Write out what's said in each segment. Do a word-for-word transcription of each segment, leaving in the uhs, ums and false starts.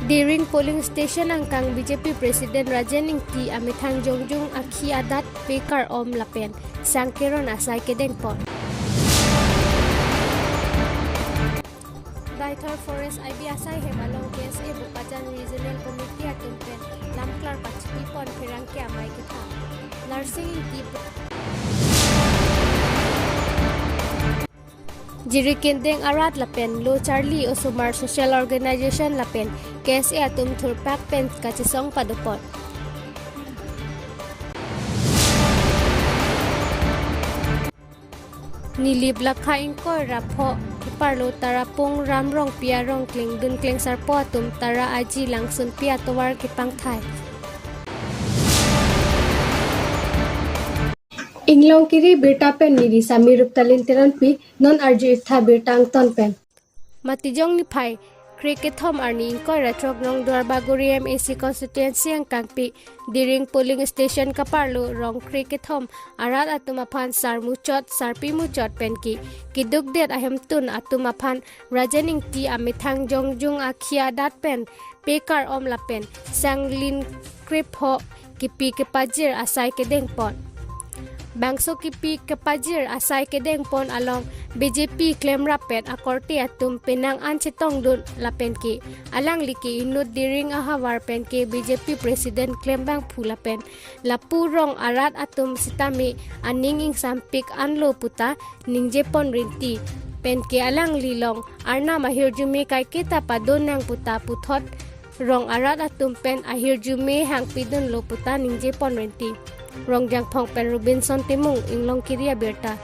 Diring polling station angkang B J P President Rajen Ingti amethang jongjung akhi adat pekar om lapen sang keron asai kedengpon. Baithor Forest I B asai hem along K S A Bokajan Regional Committee atum pen lamklar pachipipon pherangke amei kepha. Larsing Ingti Jiri Kindeng arat lapen Lo Charli osomar Social Organization lapen K S A atum thurpak pen kachesong padopon. Nilip Lakha ingkoi ra pho keparlo Tarapung Ram Rongpi arong klengdun klengsarpo atum Tara Aji Langsunpi atovar kepangthai. Inglongkiri birta pen neli Sami Ruptalin Teronpi, non arju-iktha birta angton pen. Matijong niphai krekethom arni ingkoi ra throk Rong Duarbagori M A C constituency angkangpi Diring polling station kaparlo rong krekethom arat atum aphan sar muchot sarpi muchot penke kedukdet ahemtun atum aphan Rajen Ingti amethang jongjung akhi adat pen pekar om lapen sang lin krepho kepi kepajir asai kedengpon. Bangso kepi kepajir asai kedengpon along B J P klemrap pen akorte atum penang an chetongdun lapenke alangli ke inut Diring ahavar penke B J P President klembangphu lapen lapu rong arat atum sitame aning ingsampik anlo puta ningjepon rinti penke alangli long arnam ahirjume kaiketa padon nang puta puthot rong arat atum pen ahirjume hangpidunlo puta ningjepon rinti. Rongjangphong pen Robinson Timung, Inglongkiri abirta.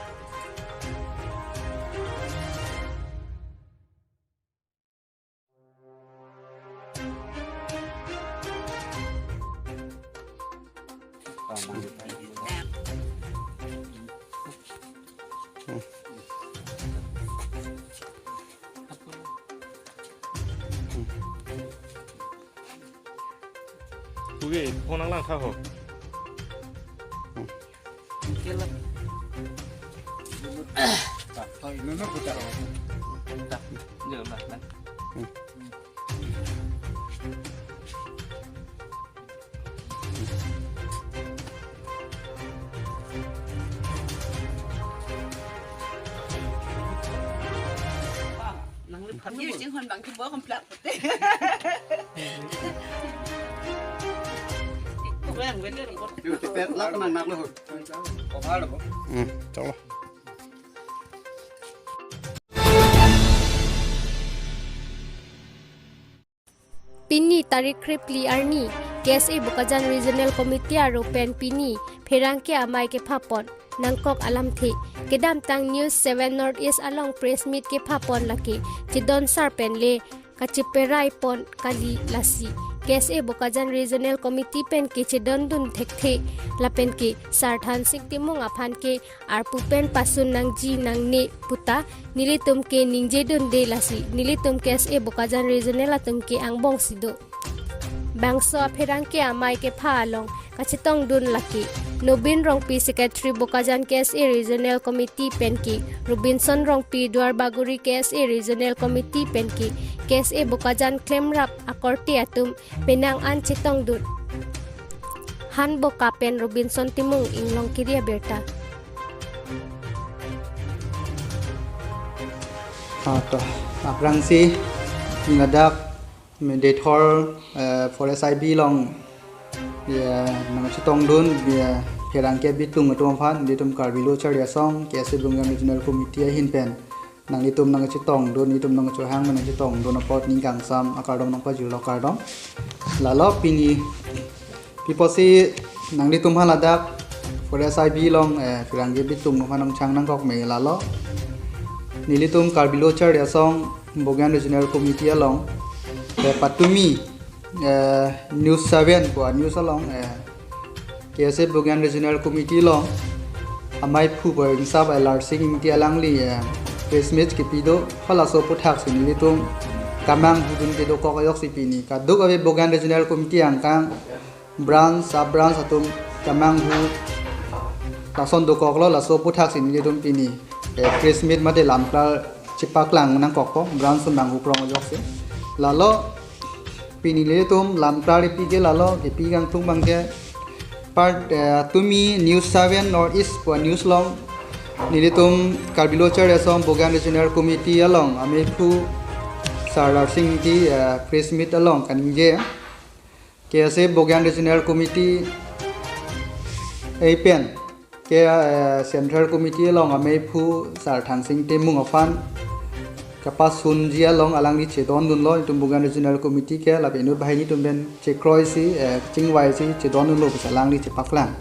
Kuge, phone nang lang tha ho. Hmm, chalo. Pini tarik krepli arni, K S A Bokajan Regional Committee aro pen pini pherangke amei kephapon nangkok alamthe. Kedamtang News seven North East along press meet kephapon lake chedon sar pen le kacheperaipon kali lasi K S A Bokajan Regional Committee pen kechedondun thekthe lapen ke Sar Thansing Timung aphan ke arpu pen pasun nangji nangne puta nelitum ke ningjedunde lasi nelitum K S A Bokajan Regional atum ke angbongsi do. Bangso apherangke amei kepha along kachetongdun lake Nobin Rongpi, Secretary Bokajan K S A Regional Committee penke Robinson Rongpi, Duarbagori K S A Regional Committee penke K S A Bokajan klemrap akorte atum penang an chetongdun. Hanboka pen Robinson Timung, Inglongkiri abirta. Ah, to, aphrangsi, ladak, Baithor, eh, Forest I B along, ya, nangchetongdun, ya, pherangke bitung atum aphan, nelitum Karbi Lo Charli Asong, K S A Bokajan Regional Committee ahin pen nanglitum nangchetongdun, nelitum nangchohang nangchetongdun apot ning kangsam akardom nangpajirlo kardom. Lalo pini pi apotsi nanglitum aphan ladak Forest I B along, eh, pherangke bitung atum aphan nangchang nangkok me lalo. Nelitum Karbi Lo Charli Asong Bokajan Regional Committee along, eh, patumi eh, News seven pu a-news along, eh, K S A Bokajan Regional Committee along amei phu pu ingsap, eh, Larsing Ingti alangli, eh, press meet kepi do, halaso aphuthaksi nelitum kemanghu dunde dokok ajoksi pini kadokave Bokajan Regional Committee angkang branch, sub branch atum kemanghu lason dokoklo, laso aphuthaksi nelitum pini, eh, press meet mate lamklar chepaklang nangkokpo, branch atum manghu prong ajoksi. Lalo Pini nelitum lamklar ipi ke lalo, ipi kangtung abangke part, eh, tumi News seven North East pu news along nelitum Karbi Lo Charli Asong Bokajan Regional Committee along amephu Sar Darsing Ingti, eh, press meet along kaningje. K S A Bokajan Regional Committee eipen ke, eh, Central Committee along amephu Sar Thangsing Timung aphan kapasunji along alangli chedondunlo itum Bokajan Regional Committee ke, lapen inut banghini atum pen chekroisi, eh, chingvaisi chedondunlo pusi alangli chepaklang.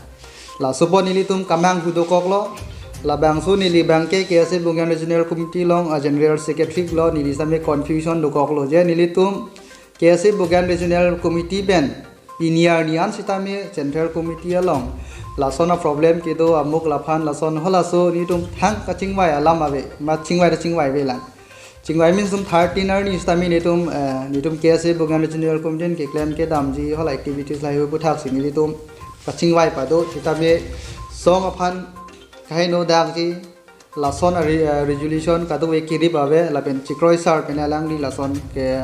Laso apot nelitum kemanghu dokoklo, labangso neli abangke K S A Bokajan Regional Committee along a General Secretary lo, neli sitame confusion dokoklo je nelitum K S A Bokajan Regional Committee pen pini arni an sitame Central Committee along lason a problem kedo, amuk laphan lason halaso nelitum thang kachingvai alam ave, ma chingvai ta chingvaivelang. Chingvai means itum thirteen arni sitame nelitum, eh, nelitum K S A Bokajan Regional Committee keklem kedamji hala activities lahai aputhak si nelitum kachingvai pado, sitame song aphan kaheno dakji, lason a re-, eh, resolution kadokave kerip ave, lapen chekroi sar pen alangli lason ke,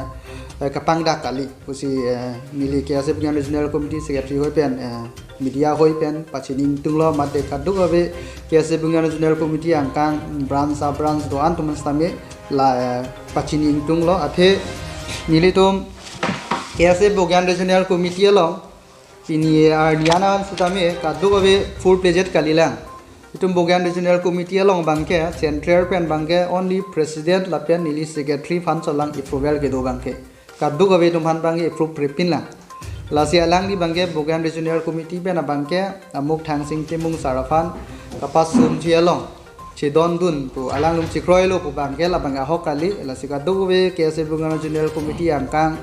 eh, kapangdak kali pusi, eh, neli K S A Bokajan Regional Committee Secretary ahoi pen, eh, media ahoi pen pachini ingtunglo, mate kadokave K S A Bokajan Regional Committee angkang branch a branch do-an atum sitame la, eh, pachini ingtunglo. Athe nelitum K S A Bokajan Regional Committee along pini arni an sitame kadokave full fledged kalilang. Itum Bokajan Regional Committee along abangke Central pen abangke only President lapen neli Secretary aphan cholang approval kedo abangke. Kadokave atum aphan abangke approve prepin lang. Lasi alangli abangke Bokajan Regional Committee pen abangke amuk Thangsing Timung Sar aphan kapasunji along chedondun pu alanglum chekroilo pu abangke labang ahok kali. Lasi kadokave K S A Bokajan Regional Committee angkang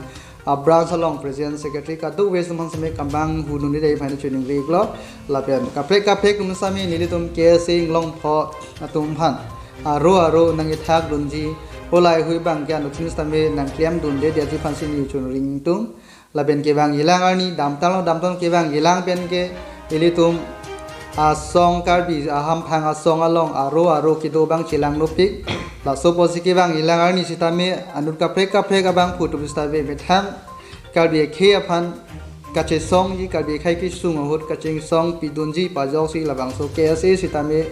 a branch along President Secretary kadokave atum aphan sitame kemanghu neli dei aphan chiningrilo, lapen kaprek kaprek atum sitame nelitum K S A inglong pho atum aphan aro aro nangkethakdunji, halahei hui abangke anuttin sitame nangklemdunde detji aphan si neli choningri ingtung. Lapen kevangjilang arni damtanglo, damtang kevangjilang pen ke ilitum asong Karbi ahamphang asong along aro aro kedo abang chelang nopik. Laso apotsi kevangjilang arni sitame anut kaprek kaprek abangphu atum sitame methang Karbi akhei aphan kachesongji, Karbi akhei kesung ahut kachingsong pidunji pu ajoksi labangso K S A sitame,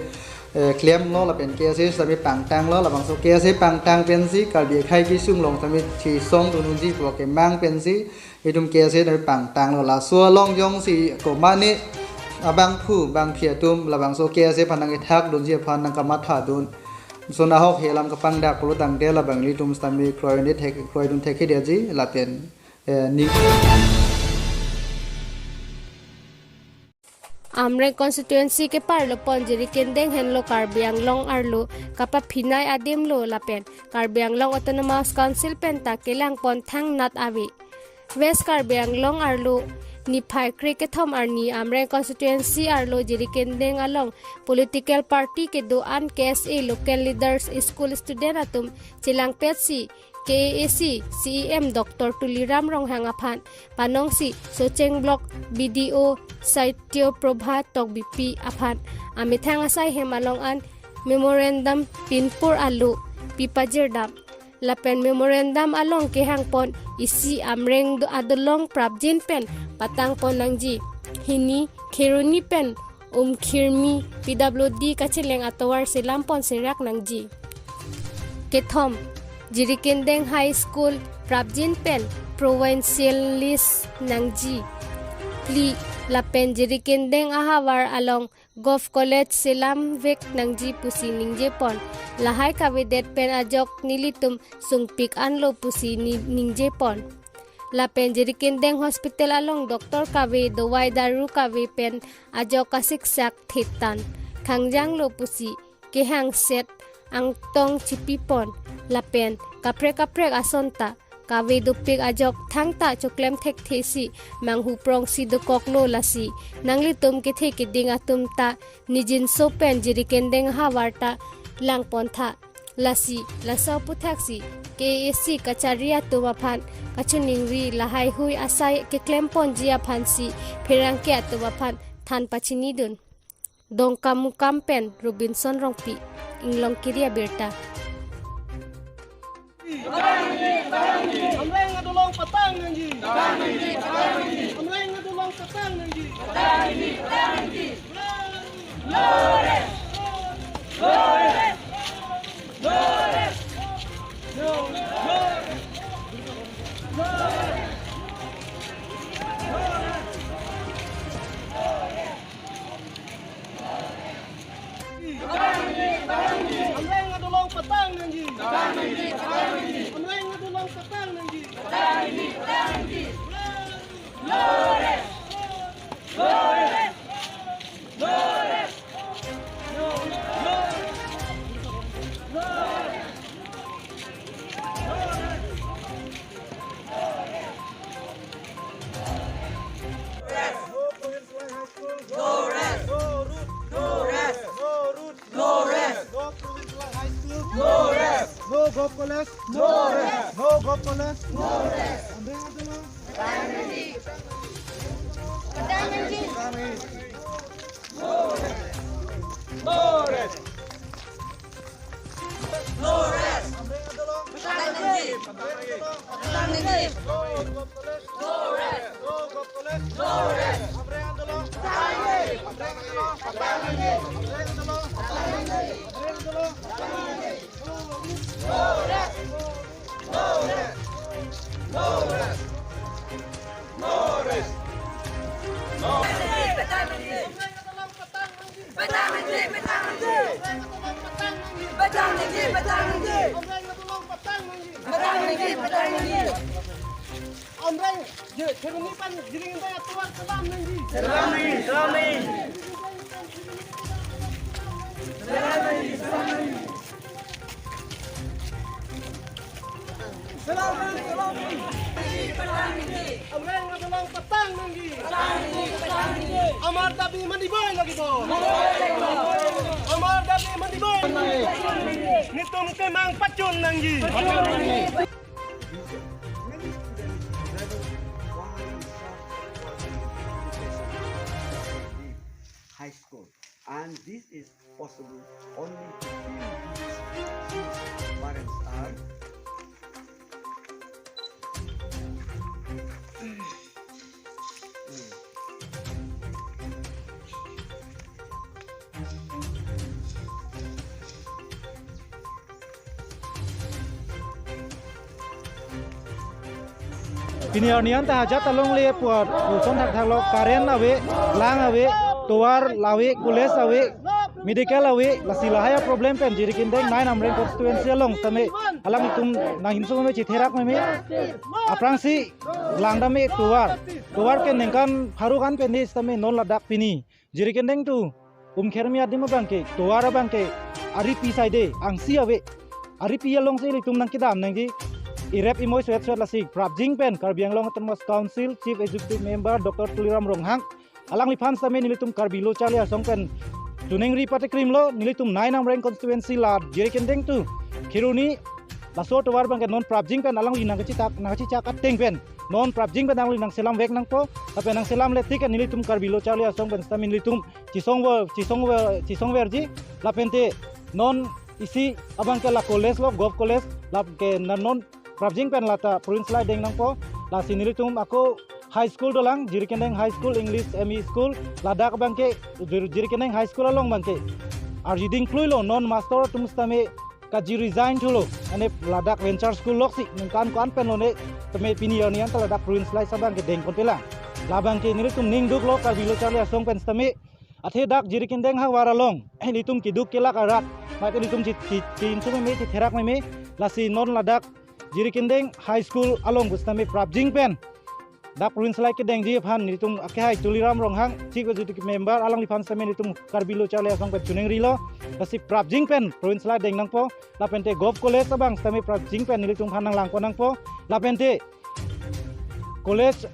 eh, klemlo lapen K S A sitame pangtanglo, labangso K S A pangtang pensi Karbi akhei kesung along sitame chesongdun unji pu kemang pensi itum K S A sitame pangtanglo. Laso along jongsi komane abangphu bangphi atum labangso K S A aphan nangkethakdunji aphan nangkamathadun, lason ahok he alam kapangdak pulo tangte labang ilitum sitame kroidun thek, kroidun thekthedetji lapen, eh, ni Amreng constituency keparlo pon Jirikindeng henlo Karbi Anglong arlo kapaphinai adimlo lapen Karbi Anglong Autonomous Council penta kelang pon thangnat ave. West Karbi Anglong arlo niphai kre kethom arni Amreng constituency arlo Jirikindeng along political party kedo-an K S A local leaders, school student atum chelangpetsi K A A C C E M Doctor Tuliram Ronghang aphan panongsi Socheng Block B D O Saitya Prabha Tokbipi aphan amethang asai hem along an memorandum pinpur alo pipajirdam. Lapen memorandum along kehang pon isi Amreng do-, adolong prapjin pen patang pon nangji. Hini Kheroni pen Umkhirmi P W D kacheleng atovar selam pon serak nangji. Kethom, Jirikindeng High School prapjin pen provincialist nangji. Phli, lapen Jirikindeng ahavar along Govt College selam vek nangji pusi ningje pon. Lahai kavedet pen ajok nelitum sungpik anlo pusi ni-, ningje pon. Lapen Jirikindeng Hospital along doctor kave, dawai daru kave pen ajok kasiksak thetan khangjanglo pusi kehangset angtong chipi pon. Lapen kaprek kaprek ason ta kave dopik ajok thangta choklem thekthesi manghu prongsi dokoklo, lasi nanglitum kethe keding atum ta nijinso pen Jirikindeng ahavar ta lang pon tha. Lasi laso aphuthaksi K A A C kachari atum aphan kachiningri, lahai hui asai keklem ponji aphansi pherangke atum aphan than pachinidun. Dongkamukam pen Robinson Rongpi, Inglongkiri abirta. Along patang nangji. Amreng adolong patang nangji. Amreng adolong patang nangji. Amreng adolong patang nangji. No Provincial High School. No rest. No root. No rest. No root. No rest. No Provincial High School. No rest. No Govt College. No rest. No Govt College. No rest. Amreng adolong. Patang nangji. Patang nangji. No rest. No rest. No rest. Amreng adolong. Patang nangji. Amreng adolong. Patang nangji. No Govt College. No rest. No Govt College. No rest. Amreng adolong. Patang nangji. Amreng adolong. Patang nangji. Amreng adolong. Patang nangji. Amreng adolong. Patang nangji. No rest. No rest. No rest. No rest. No rest. Patang nangji, patang nangji. Patang nangji, patang nangji. Patang nangji, patang nangji. Patang nangji, patang nangji. Amreng, je, Kheroni pen Jirikindeng atovar selam nangji. Selam nangji, selam nangji. Selam nangji, selam nangji. Selam nangji, selam nangji. Amreng adolong patang nangji. Amar dabi mandi boi lagi bo. Amar dabi mandi boi. Netum kemang pachun nangji. Many students travel far and far for education in high school, and this is possible only to feel this since parents are Pini arni an ta hajat along le puar, puson thakthak lo, current ave, lang ave, tovar ave, college ave, medical ave, lasi lahai aproblem pen Jirikindeng nine Amreng constituency along tame alanglitum nanghinso meme, chetherak meme. Aphrangsi langdam me tovar. Tovar ke ningkan pharo kan pen setame non ladak pini Jirikindeng atum umkhermi adim abangke, tovar abangke, aripi saide angsi ave. Aripi alongsi ilitum nangkedam nangji. Irep imoi suet suet lasi prapjin pen Karbi Anglong Autonomous Council Chief Executive Member Doctor Tuliram Ronghang alangliphan setame nelitum Karbi Lo Charli Asong pen choningri patikrim lo, nelitum nine Amreng constituency la Jirikindeng atum Kheroni laso tovar abangke non prapjin pen alangli nangkachitak, nangkachichak ateng pen non prapjin pen alangli nangselam vek nangpo. Lapen nangselam le tik nelitum Karbi Lo Charli Asong pen setame nelitum chisongver, chisongver, chisongverji. Lapente non isi abangke la college lo, Govt College, lake na non prapjin pen lata province lai deng nangpo. Lasi nelitum ako high school dolang, Jirikindeng High School, English M E School, ladak abangke Jir-, Jirikindeng High School along abangke arjiding klui lo, non master atum setame kaji resign thulo. Ane ladak venture school loksi ningkan ko-an pen lone tame pini arni an ta ladak province lai abangke deng ponpe lang. Labangke nelitum ning duk lo Karbi Lo Charli Asong pen setame. Athe dak Jirikindeng havar along ilitum keduk kelak arat, mate ilitum chi, chi, chinso meme, chetherak meme. Lasi non ladak Jirikindeng High School along pu setame prapjin pen dak province lai kedengji aphan nelitum akehai Tuliram Ronghang Chief Executive Member alangliphan setame nelitum Karbi Lo Charli Asong pen choningri lo. Lasi prapjin pen province lai deng nangpo. Lapente Govt College abang setame prapjin pen nelitum aphan nanglangpon nangpo. Lapente college,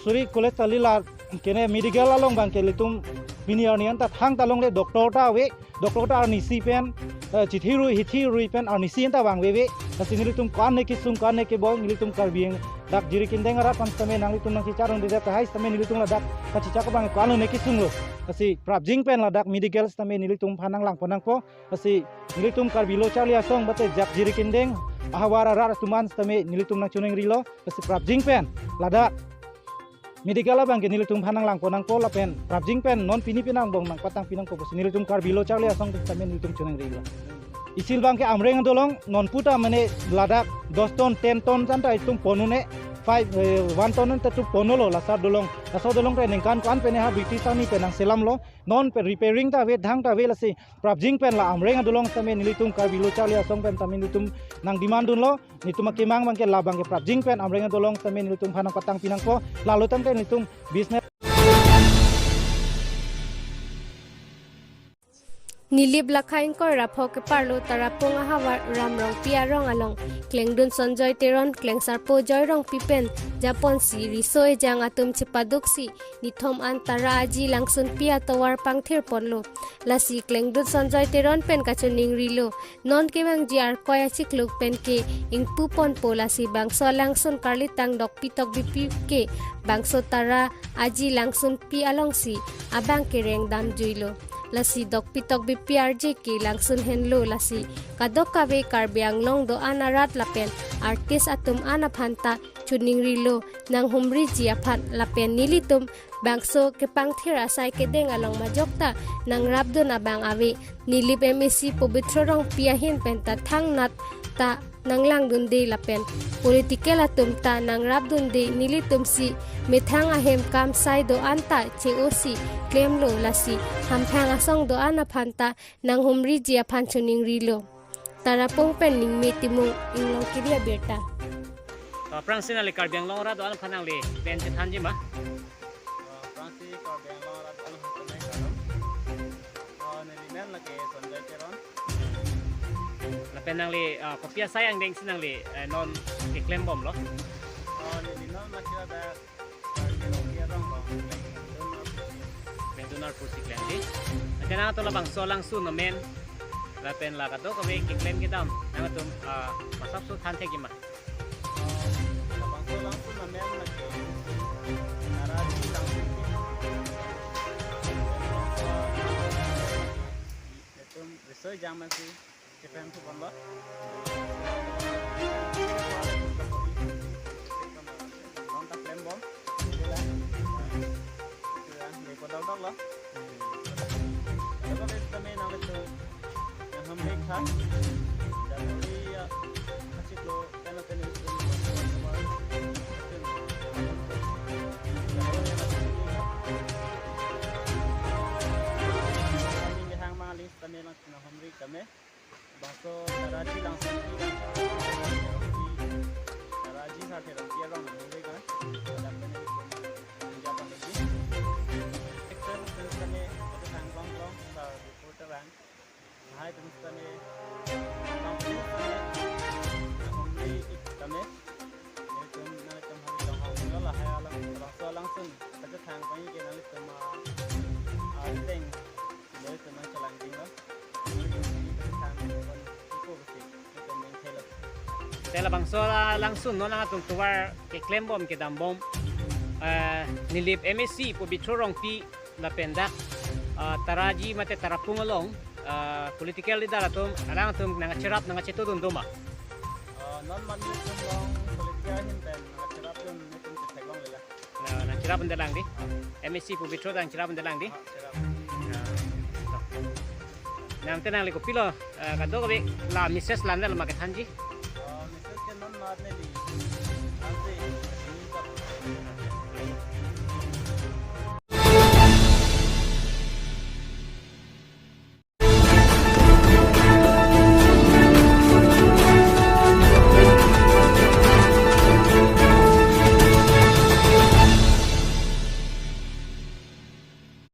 sorry, college ta lila kene medical along abangke ilitum pini arni an ta thangta longle, doctor ta ave, doctor ta arnisi pen, eh, chithi rui, hithi rui pen arnisi an ta vangve ve. Lasi nelitum ko-an ne kesung, ko-an ne keboi, nelitum Karbi Ang-, dak Jirikindeng arat aphan setame nanglitum nangchechak rong dede tahai setame nelitum ladak kachechak abang ko-an ne kesung lo. Lasi prapjin pen ladak medical setame nelitum aphan nanglangpon nangpo. Lasi nelitum Karbi Lo Charli Asong mate jak Jirikindeng ahavar arat atum an sitame nelitum nangchoningrilo, lasi prapjin pen ladak medical abang ke nelitum aphan nanglangpon nangpo lapen prapjin pen non pini penang angbong nangpatang pinangpo pusi nelitum Karbi Lo Charli Asong pen sitame nelitum choningrilo. Isi abang ke Amreng adolong non puta mane ladak dos ton, ten ton anta itum pon un-e, five, eh, one ton anta itum ponlo, laso adolong, laso adolong ke ningkan ko-an pen ha British army pen nangselamlo, non pen repairing ta ave, thang ta ave, lasi prapjin pen la Amreng adolong sitame nelitum Karbi Lo Charli Asong pen sitame nelitum nangdemand dunlo, nelitum akemang abang ke labang ke prapjin pen Amreng adolong sitame nelitum aphan nangpatang pinangpo, lalo tangte nelitum business. Nilip lakha ingkoi ra pho keparlo Tarapung ahavar Ram Rongpi arong along klengdun Sonjoy Teron, klengsarpo Joy Rongpi pen japonsi riso ejang atum chepaduksi nithom an Tara Aji Langsunpi atovar pangthirponlo. Lasi klengdun Sonjoy Teron pen kachoningrilo, non kevangji Arkoi achiklo pen ke ingpuponpo, lasi bangso alangsun karlitang Dokpi Tokbipi ke bangso Tara Aji Langsunpi alongsi abang kereng damjuilo. Lasi Dokpi Tokbipi arje ke langsun henlo, lasi kadokave Karbi Anglong do-an arat lapen artist atum an aphan ta choningrilo, nanghumriji aphan lapen nelitum bangso kepangthir asai kedeng along majok ta nangrapdun abang ave. Nilip M A C Pobitro Rongpi ahin pen ta thangnat ta nanglangdunde lapen political atum ta nangrapdunde, nelitumsi methang ahem kam sai do-an ta che-osi klemlo, lasi hamphang asong do-an aphan ta nanghumriji aphan choningrilo. Tarapung pen Ningme Timung, Inglong Kiri abirta. To aphrangsi nangli Karbi Anglong arat do-an aphan nangli pen chethanji ma? Aphrangsi Karbi Anglong arat do-an aphan chethan kardom. Oh, neli men lake Sonjoy Teron. Lapen nangli, ah, kopi asai angdengsi nangli, eh, non keklembomlo? Oh, neli non lake ada Karbi Anglong arong lo. Bendunarpur si klem di. Lapen nangtum labangso alangsun amen, lapen la kadokave keklem kedam nangtum, ah, masapso than thekji ma? Labangso alangsun amen lake Tara Aji Langsunpi. Itum riso ejang mansi keklem thuponlo. Non ta klembom. Ila. Ila, neli podok doklo. Lapen sitame nanglitum nanghumri tha. January achiklo pen pen hang mali sitame nanghumri tame. Bangso Tara Aji Langsunpi, Tara Aji Sarthe Rongpi arong nanghumri kan. Kadam pen neli tum ningje pon nangji. Extra sentence kami, ate thang long long sa reporter ang. Hai tum kami, long tum kami, nanghumri ik kami. Nelitum, nelitum hari long hong lo, lahai alang, bangso alangsun kachethang pangji ke nanglitum, ah, ah, riteng nelitum nangchelangding lo. Nelitum nelitum than pon ipo besi, nelitum ningthelo. Te labangso alangsun non nangtum tovar keklembom kedambom, eh, Nilip M A C Pobitro Rongpi lapen dak, ah, Tara Aji mate Tarapung along, ah, political leader atum, alangtum nangcherap nangchetudun do ma? Ah, non mani atum along political ahin pen nangcherapdun nelitum chetheklonglelang. Na, nangcherapdunde lang di. M A C Pobitro nangcherapdunde lang di. Ah, cherap. Na. Nangte nangli kopilo, eh, kadokave la message lande la ma kethanji.